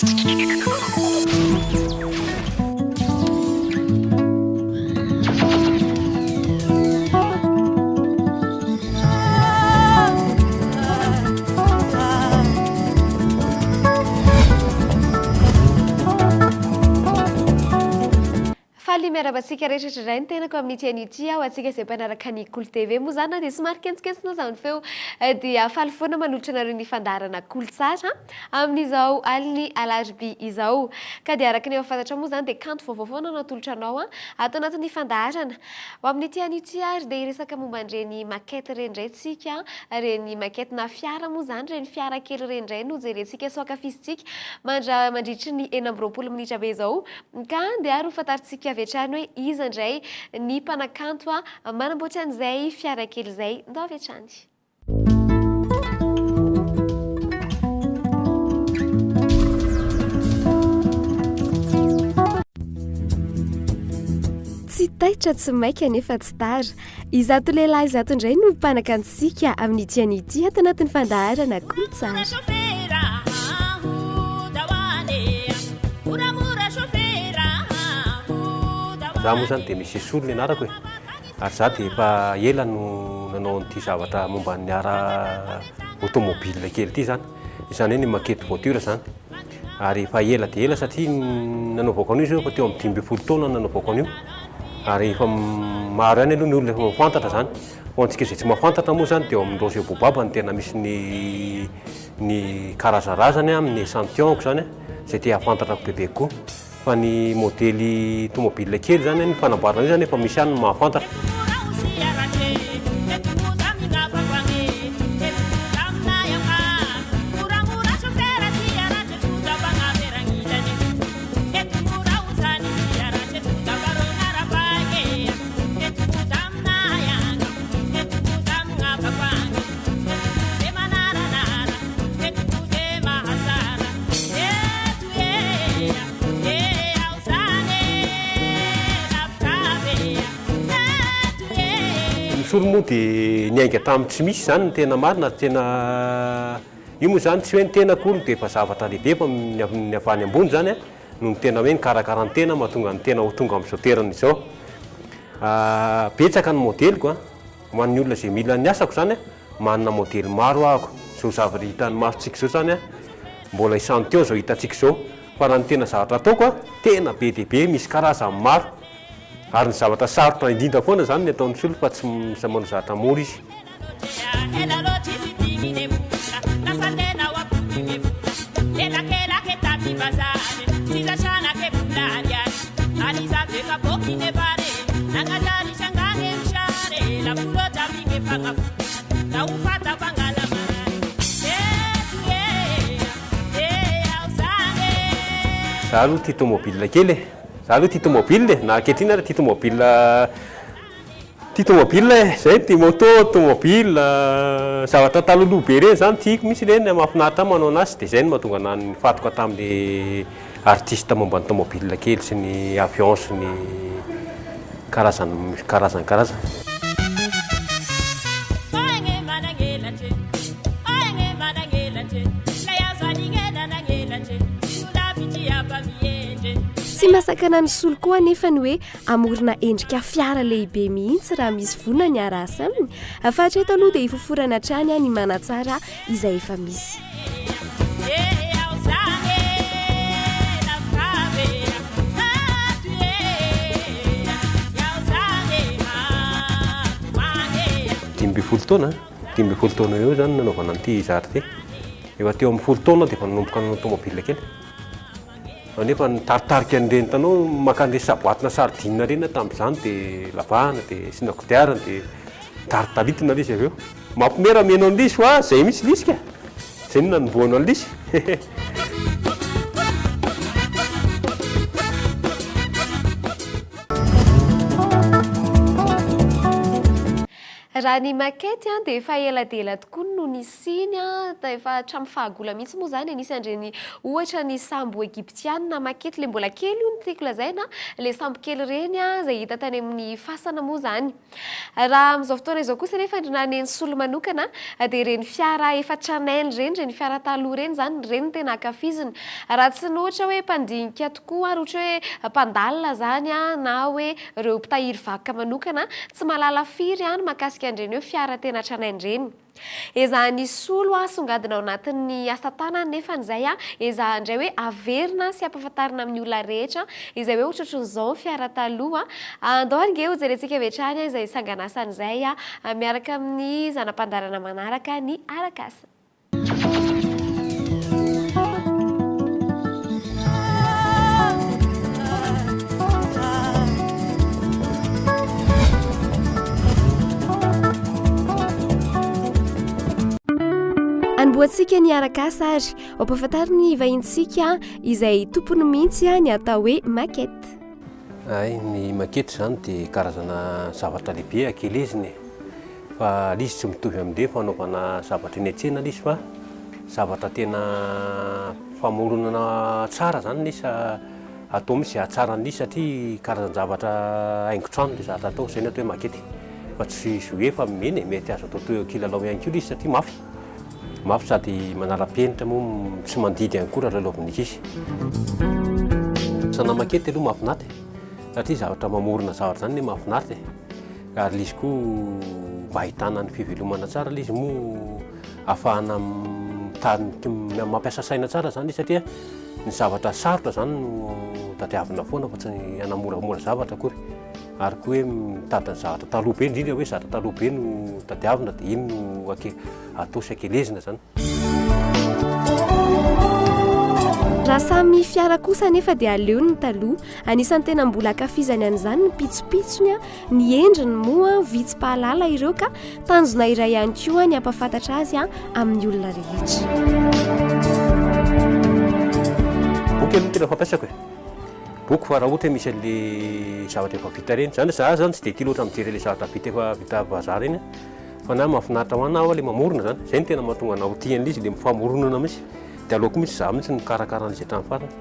Faly miarahaba antsika rehetra indray ny tenako amin'ity anio ity aho, antsika izay mpanaraka ny Kolo TV moa izany na dia somary kentsikentsina aza ny feo dia faly foana manolotra anareo ny fandaharana Kolo Tsara amin'izao alin'ny alarobia izao. Ka dia araka ny efa fantatrao moa izany dia kanto vaovao foana no atolotra anao ato anatin'ny fandaharana. Ho amin'ity anio ity ary dia hiresaka momba an'ireny maquette ireny indray tsika, ireny maquette na fiara moa izany, ireny fiara kely ireny indray no jerentsika sy ho ankafizintsika mandra mandritry ny 26 minitra be izao. Ka dia ary ho fantarintsika avy hatrany hoe iza indray ny mpanakanto manamboatra an'izay fiara kely izay. Ndao avy hatrany. Tsy taitra tsy maika nefa tsy tara. Izato lehilahy izato indray no mpanakantsika amin'ity anio ity ato anatin'ny fandaharana Kolotsara. Za moa zany dia Monsieur Solo ny anarako e. Ary za dia efa ela no nanao an'ity zavatra momba ny art automobile kely ity zany, izany hoe ny maquette voiture zany. Ary efa ela dia ela satria ny nanaovako an'io zao efa teo amin'ny 15 taona no nanaovako an'io. Ary efa maro ihany aloha ny olona efa mahafantatra zany. Ho antsika izay tsy mahafantatra moa zany dia ao amin'ny Roger Bobaba no tena misy ny ny karazarazany amin'ny échantillon-ko zany, izay te hahafantatra bebe kokoa. Fa ny modely tomobile kely zany, ny fanamboarana an'io zany efa misy ihany ny mahafantatra. Ny solo moa dia niainga tamin'ny tsy misy izany ny tena marina ary tena io moa izany tsy hoe ny tena akory no dia efa zavatra lehibe fa ny avy any ambony izany no tena hoe nikarakara ny tena mahatonga ny tena ho tonga amin'izao toerana izao. Betsaka ny modeliko an, ho an'ny olona izay mila ny asako izany an, manana modely maro ahako, izao zavatra hitan'ny masontsika izao izany an, mbola isan'ny teo izao hitantsika izao, fa raha ny tena zavatra ataoko an, tena be dia be, misy karazany maro, ary ny zavatra sarotra indrindra foana izany ny ataon'ny solo fa tsy manao zavatra mora izy. Za aloha tia tomobile kely e, za aloha tia tomobile e, na ankehitriny ary tia tomobile, tia tomobile e, zay tia moto, tomobile, zavatra talohaloha be reny zany tiako mihitsy reny, mahafinaritra ahy manao anazy de zay no mahatonga anahy nifantoka tamin'le artiste momba ny tomobile kely sy ny avion sy ny karazany karazany karazany. Tsy mahasakana ny solo koa anefa ny hoe hamorona endrika fiara lehibe mihitsy raha misy vonona ny hiara-asa aminy, fa hatreto aloha dia ifoforana hatrany ny manatsara izay efa misy. 15 taona, 15 taona eo zany nanaovana an'ity zary ity. Efa teo amin'ny folo taona dia efa nanomboka nanao tomobile kely. Fa nefa nitaritarika an'ireny hitanao maka an'ireny saboatina sardine ireny aho tamin'izany dia lavahana dia asiana kodiarana dia taritaritina ilay izy avy eo. Mampiomehy raha mihaino an'ilay izy fa izay mihitsy ilay izy ka! Izay no nanombohana an'ilay izy. Raha ny maquette dia efa ela dia ela tokoa no nisiany, efa hatramin'ny fahagola mihitsy moa izany e, nisy an'ireny ohatra ny sambo egyptiana maquette ilay mbola kely io no tiako lazaina, ilay sambo kely ireny izay hita tany amin'ny fasana moa izany. Raha amin'izao fotoana izao kosa anefa na ny Solo manokana dia ireny fiara efa tranainy ireny, ireny fiara taloha ireny izany, ireny no tena ankafiziny. Raha tsy ny ohatra hoe mpandinika tokoa ary ohatra hoe mpandalina izany na hoe ireo mpitahiry vakoka manokana, tsy mahalala firy ny mahakasika an'ireny hoe fiara tena tranainy ireny. Ezahan'ny Solo asongadina ao anatin'ny asa tanany nefa izay ezahany indray hoe averina sy ampahafantarina amin'ny olona rehetra izay hoe ohatrohatran'izao ny fiara taloha. Andao ary nge hojerentsika avy hatrany izay sanganasany izay miaraka amin'ny zana-pandaharana manaraka ny arak'asa. Anombohantsika ny arak'asa ary ampahafantaro ny vahintsika izay tompony mihitsy ny atao hoe maquette. Hay, ny maquette izany dia karazana zavatra lehibe ankelezina e. Fa ilay izy tsy mitovy amin'ireny fanaovana zavatra eny an-tsena ilay izy fa zavatra tena famoronana tsara izany ilay izy atao mihitsy izay hahatsara an'ilay izy satria karazan-javatra haingon-trano ilay zavatra atao, izay no atao hoe maquette. Fa tsy jouet fa eny e, mety azo atao toy kilalao ihany koa ilay izy satria mafy, mafy sady manara-penitra moa tsy mandidy ihany koa raha lalaovin'ny ankizy. Asana maquette aloha mahafinaritra e, satria zavatra mamorona zavatra izany anie mahafinaritra e. Ary ilay izy koa mba ahitana ny fivelomana tsara ilay izy moa ahafahana mitady mampiasa saina tsara izany izy satria ny zavatra sarotra izany no tadiavina foana fa tsy ny hanamoramora zavatra akory. Ary koa hoe mitady ny zavatra taloha be, indrindra hoe zavatra taloha be no tadiavina dia iny no atao sy ankelezina izany. Raha samy fiara kosa anefa dia aleony ny taloha. Anisan'ny tena mbola ankafizany an'izany ny pitsopitsony, ny endriny moa vitsy mpahalala ireo ka tanjona iray ihany koa ny hampahafantatra azy amin'ny olona rehetra. Boky aloha no tena fampiasako e. Boky fa raha ohatra hoe misy an'le zavatra efa vita ireny, zany za zany tsy dia tia loatra mijery an'le zavatra vita efa vita vazaha ireny Fa na mahafinaritra ho anah le mamorona zany, zay no tena mahatonga anah ho tia an'ilay izy, le famoronana mihitsy, de aleoko mihitsy za mihitsy no mikarakara an'izy hatramin'ny farany.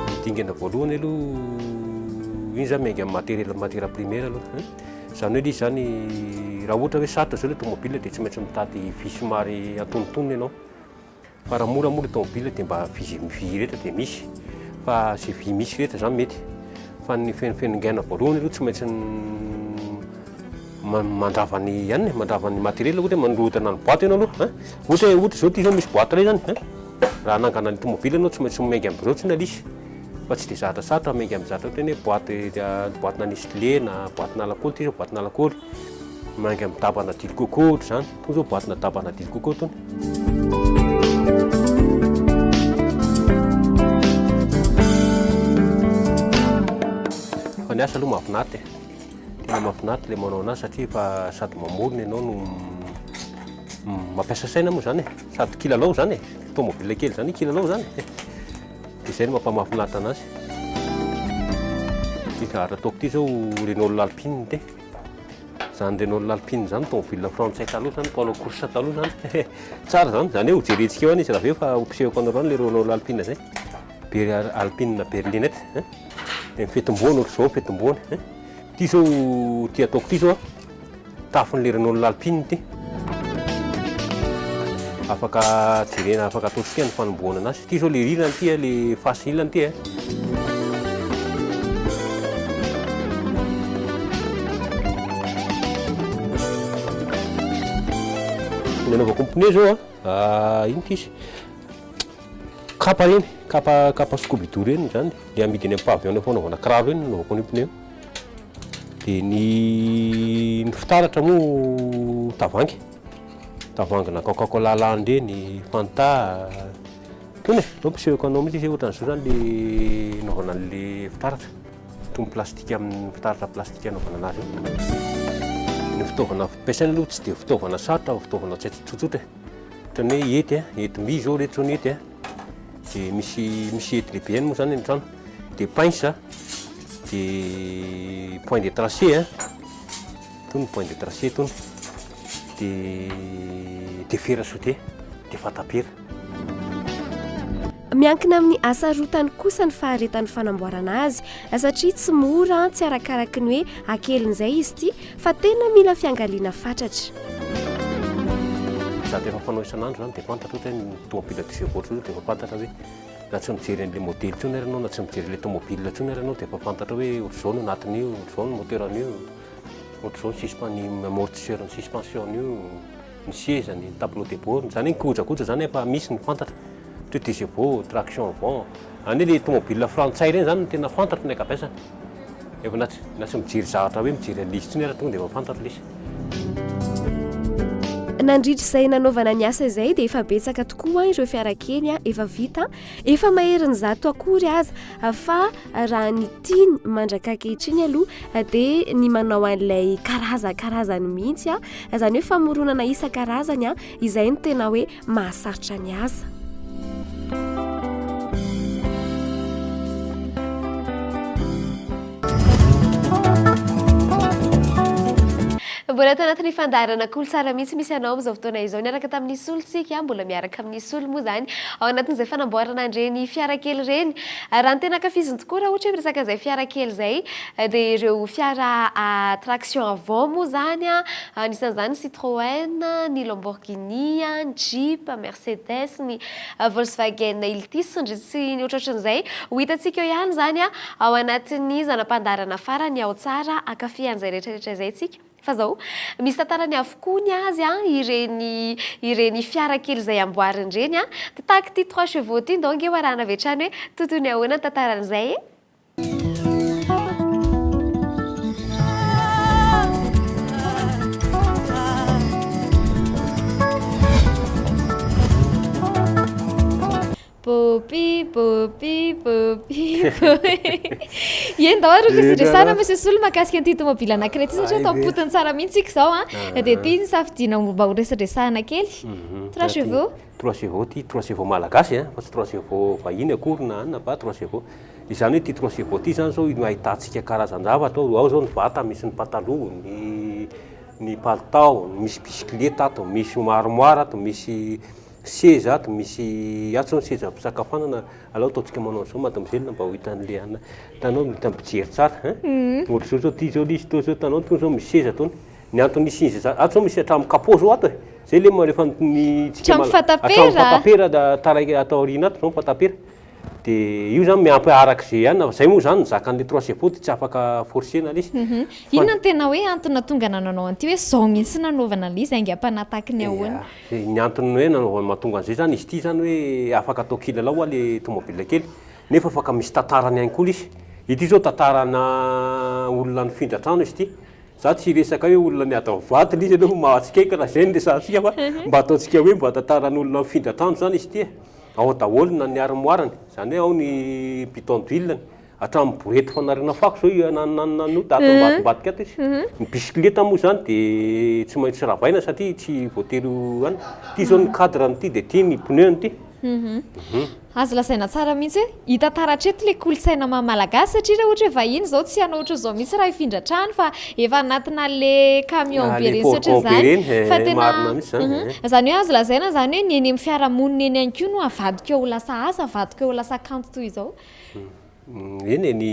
Ny dingana voalohany aloha, iny zany miainga amin'ny matériel matière primaire aloha hein, zany hoe le izy zany raha ohatra hoe sarotra zao le tomobile de tsy maintsy mitady vy somary antonontonony ianao. Fa raha mora moa le tomobile dia mba vy vy rehetra dia misy fa ze vy misy rehetra zany mety fa ny fenongaina voalohany aloha tsy maintsy mandrava ny ihany e, mandrava ny matériel ohatra hoe mandrodana ny boite ianao aloha hein, ohatra hoe ohatra zao ty zao misy boite iray zany hein, raha hanangana ny tomobile ianao tsy maintsy miainga amin'ny birao tsinona le izy fa tsy dia zavatra sarotra miainga amin'ny zavatra ohatra hoe boite boite-na Nestlé na boite-na lakôly ty zao boite-na lakôly. Mainga midabana dily coco ohatr'izany. Itony zao boatina dabana dily coco itony. Fa ny asa aloha mahafinaritra e. Tena mahafinaritra ilay manao anazy satria efa sady mamorona ianao no mampiasa saina moa izany e. Sady kilalao izany e. Tomobile kely izany kilalao izany e. Dia izay no mampamahafinaritra anazy. Ity zavatra ataoko ity izao Renault Alpine ity. Zany Renault Alpine zany tomobile frantsay taloha zany mpanao course taloha zany tsara zany zany hoe hojerentsika eo any izy raha avy eo fa hompisehoko anareo any le Renault Alpine zay Ber Alpine berlinette hein de ny fitomboany ohatr'izao ny fitomboany hein ity zao ity ataoko ity zao a tafon'le Renault Alpine ity afaka jerena afaka ataontsika ny fanombohana anazy ity zao le rilany ity a le face ilany ity a Ny anaovako ny pneu zao a, ino ty izy? Kapa reny, kapa kapa scoubidou reny zany, le amidy eny amin'ny pavillon le fanaovana kiraro reny no anaovako an'io pneu io. De ny ny fitaratra moa tavoahangy, tavoahangina coca cola lany reny, fanta. Tony e, zao ampisehoko anao mihitsy izy hoe ohatran'izao zany le anaovana an'le fitaratra. Itony plastika amin'ny fitaratra plastika anaovana anazy io. Ny fitaovana ampiasaina aloha tsy dia fitaovana sarotra fa fitaovana tsy tsotsotra e. Ohatran'ny hoe hety a, hety-by zao reto zao ny hety a. Dia misy misy hety lehibe ihany moa zany any an-trano. Dia pince a, De point de tracé a, itony point de tracé itony, de de fer à souder, de fatapera. Miankina amin'ny hasarotany kosa ny faharetan'ny fanamboarana azy satria tsy mora tsy arakaraky ny hoe hakelin'izay izy ity fa tena mila fiangaliana fatratra. Sady efa fanao isan'andro izany dia fantatra ohatra hoe ny tomobile deux chevaux ohatra izao dia efa fantatra hoe na tsy mijery an'ilay modely intsony ary ianao na tsy mijery ilay tomobile intsony ary ianao dia efa fantatra hoe ohatr'izao ny anatin'io, ohatr'izao ny moteur-n'io, ohatr'izao ny suspen- ny amortisseur ny suspension-n'io, ny seza, ny tableau de bord, izany hoe ny kojakoja izany efa misy ny fantatra ohatra hoe deux chevaux, traction avant, izany hoe ilay tomobile frantsay ireny izany no tena fantatro ny ankabeazany. Efa na tsy na tsy mijery zavatra hoe mijery an'ilay izy intsony ary tonga dia efa fantatro ilay izy. Nandritra izay nanaovana ny asa izay dia efa betsaka tokoa ireo fiara kely efa vita, efa maherin'ny zato akory aza fa raha ny tiany mandrak'ankehitriny aloha dia ny manao an'ilay karazan-karazany mihitsy, izany hoe famoronana isan-karazany izay no tena hoe mahasarotra ny asa. Mbola ato anatin'ny fandaharana Kolo Tsara mihitsy misy anao amin'izao fotoana izao. Niaraka tamin'ny Solo tsika, mbola miaraka amin'ny Solo moa izany ao anatin'izay fanamboarana an'ireny fiara kely ireny. Raha ny tena ankafiziny tokoa raha ohatra hoe miresaka an'izay fiara kely izay dia ireo fiara à traction avant moa izany, anisan'izany ny Citroën, ny Lamborghini, ny Jeep, Mercedes, ny Volkswagen Iltis sy ny ohatrohatran'izay. Ho hitantsika eo ihany izany ao anatin'ny zana-pandaharana farany ao tsara hankafy an'izay rehetra rehetra izay tsika. Fa izao, misy tantarany avokoa ny azy ireny ireny fiara kely izay amboariny ireny. Dia tahaka ity trois chevaux ity ndao ange ho arahana avy hatrany hoe toy toy ny ahoana ny tantaran'izay e! Poopy, poopy, poopy, poopy. Eny daholo aloha misy resahana Monsieur Solo mahakasika an'ity tomobile anankiray ity satria atao am-potony tsara mihitsy isika izao an. Dia ity no safidiana mba ho resadresahana kely. Trois chevaux. Trois chevaux ity, trois chevaux malagasy an, fa tsy trois chevaux vahiny akory na anona fa trois chevaux. Izany hoe ity trois chevaux ity izany izao no ahitantsika karazan-javatra ao, ao izao ny vata misy ny pataloha, ny ny palitao, misy bisikileta ato, misy armoire ato, misy seza ato, misy ato izao ny seza fisakafoanana, alao ataontsika manao an'izao mademoiselle mba ho hitan'le anona, hitanao no hitan'ny mpijery tsara hein, ohatr'izao izao ity izao ilay izy, toa izao hitanao itony izao misy seza itony. Ny antony nisian'izay za, ato zao misy hatramin'ny capot zao ato e, zay le ma rehefa ny tsika Hatramin'ny mala- fatapera. hatramin'ny fatapera da taraiky ato aoriana ato zao ny fatapera, de io zany miampy arak'izay ihany, fa zay moa zany ny zakan'le trois chevaux de tsy afaka forcer-na le izy. Fa Inona no tena hoe antony nahatonga nanao an'ity hoe zao mihitsy nanaovana an'ilay izy aingam-panahy tahaky ny ahoana? Ya, ny antony hoe nanaovana mahatonga an'izay zany izy ity zany hoe afaka atao kilalao hoa le tomobile kely, nefa afaka misy tantarany ihany koa le izy, ity zao tantarana olona nifindra trano izy ity, Za tsy hiresaka hoe olona miady amin'ny vadiny izy aloha mahatsikaiky raha izay no resahantsika fa mba ataontsika hoe mba tantaran'olona mifindra trano izany izy ity e. Ao daholo na ny armoire-ny, izany hoe ao ny bidon d'huile-ny, hatramin'ny borety fanariana fako izao io nanonanona an'io dia ato ambadimbadika ato izy. Ny bisikileta moa izany dia tsy maintsy ravaina satria tsy voatery ho any. Ity izao ny cadre-n'ity dia ity ny pneu-n'ity. Azo lazaina tsara mihitsy hoe hita taratra eto ilay kolontsaina maha malagasy satria raha ohatra hoe vahiny izao tsy hanao ohatran'izao mihitsy raha hifindra trano fa efa anatina le camion Ah, be le ireny sy fourgon be ohatran'izany ireny, eh, fa tena marina mihitsy izany, eh. Izany hoe azo lazaina izany hoe ny eny amin'ny fiarahamonina eny ihany koa no avadika ho lasa asa, avadika ho lasa kanto toy izao. Eny e, ny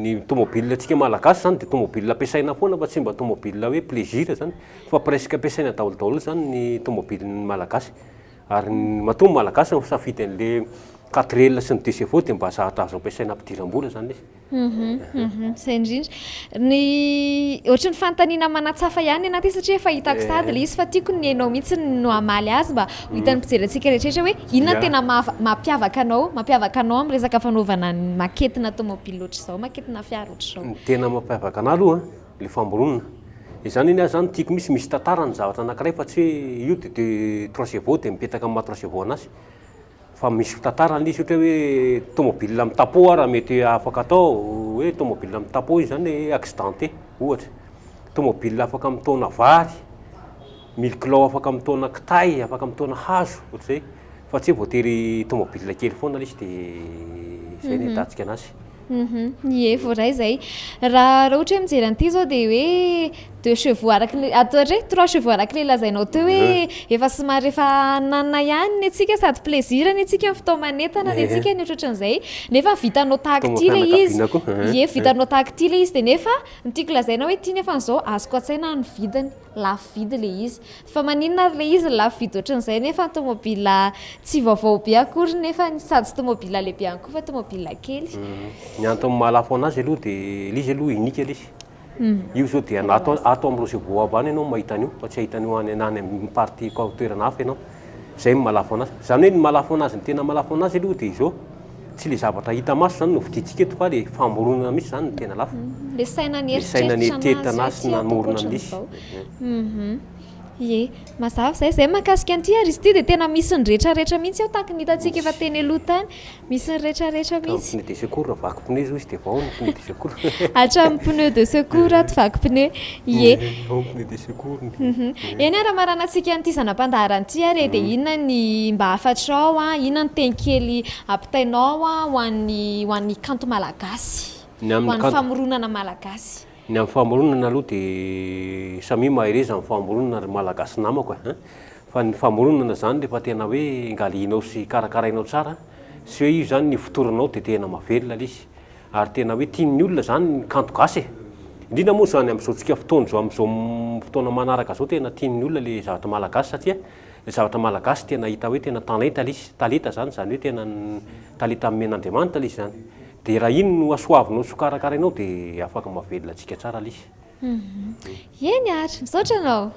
ny tomobile antsika malagasy izany dia tomobile ampiasaina foana fa tsy mba tomobile hoe plaisir izany fa presque ampiasaina daholo daholo izany ny tomobile malagasy. Ary ny matoa ny Malagasy misafidy an'le quatre L sy ny deux chevaux dia mba zavatra azo ampiasaina ampidiram-bola izany ilay izy. Izay indrindra. Ny ohatry ny fanontaniana manatsafa ihany ny anaty satria efa hitako sahady ilay izy fa tiako ny hainao mihitsy no hamaly azy mba ho hitan'ny mpijery antsika rehetrarehetra hoe inona no tena mampiavaka anao, mampiavaka anao amin'ny resaka fanaovana ny maquette-na tomobile ohatr'izao, maquette-na fiara ohatr'izao. Ny tena mampiavaka anah aloha an, Le famoronana. Izany hoe ny ahy zany tiako mihitsy misy tantara ny zavatra anankiray fa tsy hoe io de de trois chevaux de mipetaka amin'ny maha trois chevaux anazy. Fa misy tantarany le izy ohatra hoe tomobile amin'ny tapot ara mety afaka atao hoe tomobile amin'ny tapot izy zany hoe accidenté ohatra. Tomobile afaka mitaona vary, mille kilao afaka mitaona kitay, afaka mitaona hazo ohatr'izay. Fa tsy hoe voatery tomobile kely foana le izy de zay ny ahitantsika anazy. Ie, voaray izay. Raha raha ohatra hoe mijery an'ity izao dia hoe deux chevaux araka ny atao hoe trois chevaux araka ilay lazainao teo hoe efa somary efa nanana ihany ny antsika sady plaisir ny antsika ny fitaoman'entana ny antsika ny ohatrohatran'izay nefa vitanao tahaka ity ilay izy. Ie, vitanao tahaka ity ilay izy dia nefa ny tiako lazaina hoe ity nefa izao azoko an-tsaina ny vidiny, lafo vidy ilay izy. Fa maninona ary ilay izy lafo vidy ohatran'izay nefa tomobile tsy vaovao be akory nefa sady tsy tomobile lehibe ihany koa fa tomobile kely. Ny antony mahalafo anazy aloha dia ilay izy aloha unique ilay izy. Io izao dia ato ato amin'ny Rochebeau aby any ianao no mahita an'io fa tsy hahita an'io any any amin'ny partie toerana hafa ianao. Izay no mahalafo anazy. Izany hoe ny mahalafo anazy ny tena mahalafo anazy aloha dia izao, tsy ilay zavatra hita maso izany no vidintsika eto fa ilay famoronana mihitsy izany no tena lafo. Ilay saina Ilay saina nieritreritra nieritreritra anazy anazy sy hoe ty ataoko namorona an'ilay izy. ohatran'izao. Ie, mazava izay. Izay mahakasika an'ity ary izy ity dia tena misy ny retraretra mihitsy ao tahaka ny hitantsika efa teny aloha tany. Misy ny retraretra mihitsy. Hatramin'ny pneu de secours, raha vaky pneu izao izy dia vao ny pneu de secours. Hatramin'ny pneu de secours ato vaky pneu. Ie. Ao ny pneu de secours. Eny ary hamaranantsika an'ity zana-pandaharana ity ary e, dia inona ny mba hafatrao, inona ny teny kely ampitainao ho an'ny ho an'ny kanto malagasy, Ny ho amin'ny an'ny kanto. famoronana malagasy? Ny amin'ny famoronana aloha dia samia mahereza amin'ny famoronana ry Malagasy namako a! Fa ny famoronana izany rehefa tena hoe ngalianao sy karakarainao tsara sy hoe io izany ny ifotoranao dia tena mahavelona ilay izy. Ary tena hoe tian'ny olona izany ny kanto gasy e! Indrindra moa izany amin'izao tsika fotoana izao amin'izao fotoana manaraka izao tena tian'ny olona ilay zavatra malagasy satria ilay zavatra malagasy tena hita hoe tena talenta ilay izy, talenta izany, izany hoe tena talenta nomen'Andriamanitra ilay izy izany. Dia raha iny no hasoavinao sy ho karakarainao dia afaka mahavelona antsika tsara ilay izy. Eny ary, misaotra anao.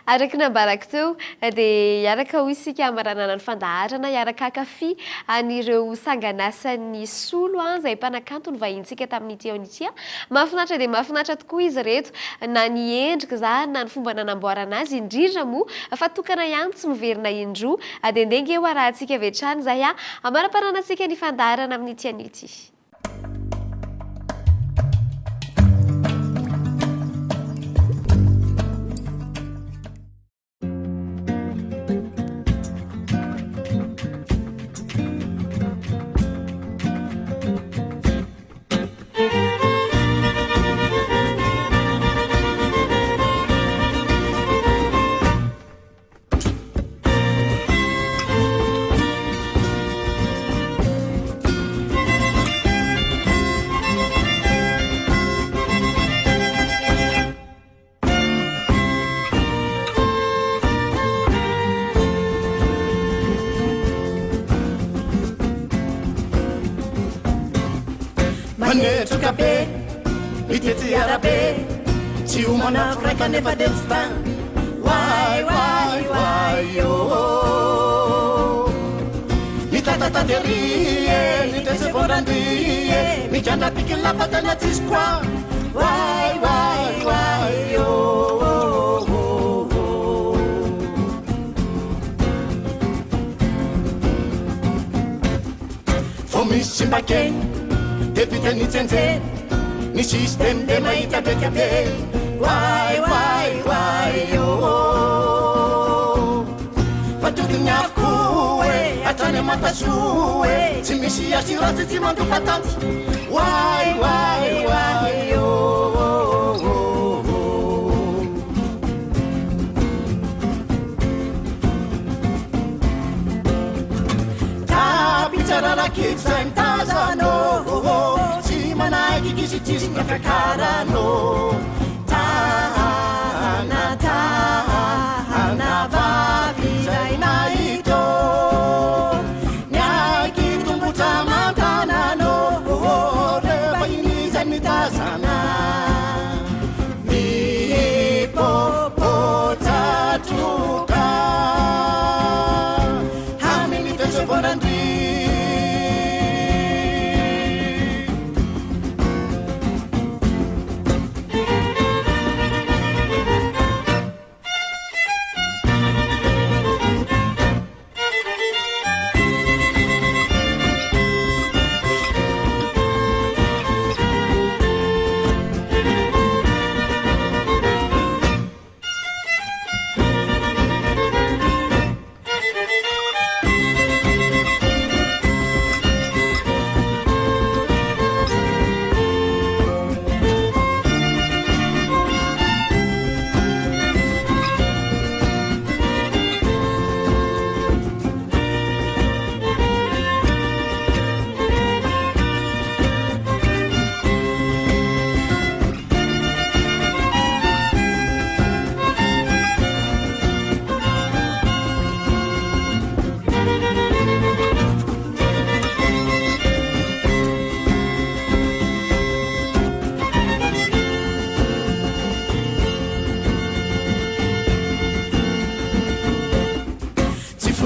Araka ny nambarako teo dia hiaraka hoy isika hamaranana ny fandaharana, hiaraka hankafy an'ireo sanganasan'ny Solo izay mpanakanto novahiantsika tamin'ity aona ity. Mahafinaritra dia mahafinaritra tokoa izy ireto na ny endrika izany na ny fomba nanamboarana azy, indrindra moa fa tokana ihany tsy miverina indroa. Dia ndeha ange ho arahantsika avy hatrany izay hamaraparanantsika ny fandaharana amin'ity anio ity. Manetroka be mitety arabe tsy homana frais kanefa dia tsy tan Oay oay oay oh Mitatatata ery e Mitetse voandry e Mikandra pikilapa tena tsisy quoi Oay oay oay oh Vao misy simba kely dia vita ny tsentsena Ny système dia mahita be dia be Oay oay oay oh Fa tokony avokoa e hatrany Mantasoa e Tsy misy assurance tsy mandoa patanty Oay oay oay oh Tapitsarara kely zay mitazana ô Tsy manaiky kizikizy ny fiakarana ô Tana tana vavy izay nahita ô Niaiky tongotra aman-tanana ô Reo vahiny izay mitazana Mipopo-tsatroka Amin'ny toetry voalandria.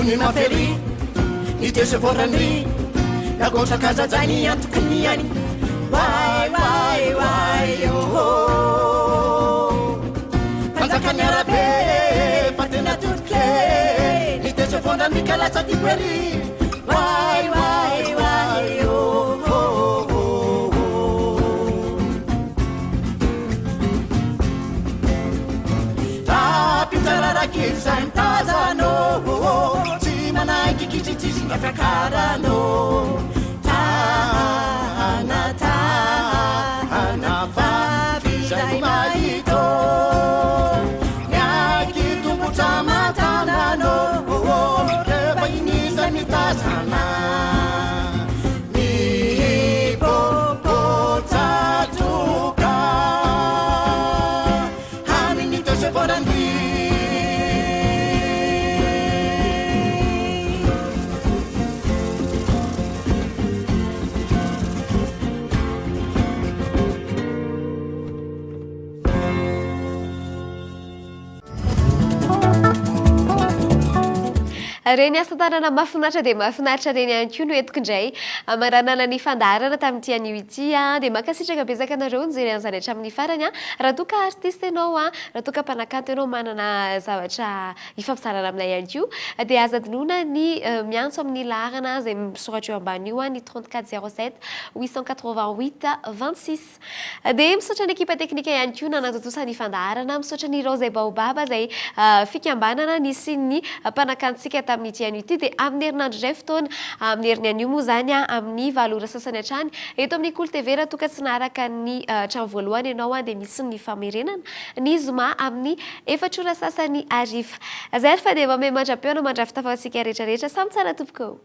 Ny mafy ny décevoir-ny Nagotraka ny antoky ny ainy Oay oay oay oh oh Mpanjaka ny arabe fa tena totike Ny décevoir-ny ka lasa tiako ery Oay oay oay oh oh oh Tapitsararaky izay mitazano Tsy manaiky kitsitsitsy ny fiakarano Tana tana vavy izay mahito Miaiky tongotra aman-tanano Rehefa iny izay mitazana Mipopo-tsatoka Hany ny décevoir-ny Reny asa tanana mahafinaritra dia mahafinaritra reny ihany koa no entiko indray hamaranana ny fandaharana tamin'ity anio ity. Dia mankasitraka betsaka anareo nijery an'izany hatramin'ny farany. Raha toa ka artiste ianao, raha toa ka mpanakanto ianao manana zavatra hifampizarana aminay ihany koa dia aza adinoina ny miantso amin'ny laharana izay misoratra eo ambany io, ny 34 07 888 26. Dia misaotra ny ekipa teknika ihany koa nanatontosa ny fandaharana, misaotra ny Rose Baobab izay fikambanana nisian'ny mpanakantsika tamin'ity anio ity. Dia amin'ny herinandro indray fotoana, amin'ny heriny anio moa izany amin'ny valo ora sasany hatrany eto amin'ny Kolo TV. Raha toa ka tsy naharaka ny hatramin'ny voalohany ianao dia misy ny famerenana ny zoma amin'ny efatra ora sasany hariva. Izay ary fa dia mamehy mandra-pihaona mandrafitafa antsika rehetra rehetra. Samy tsara tompoko ô!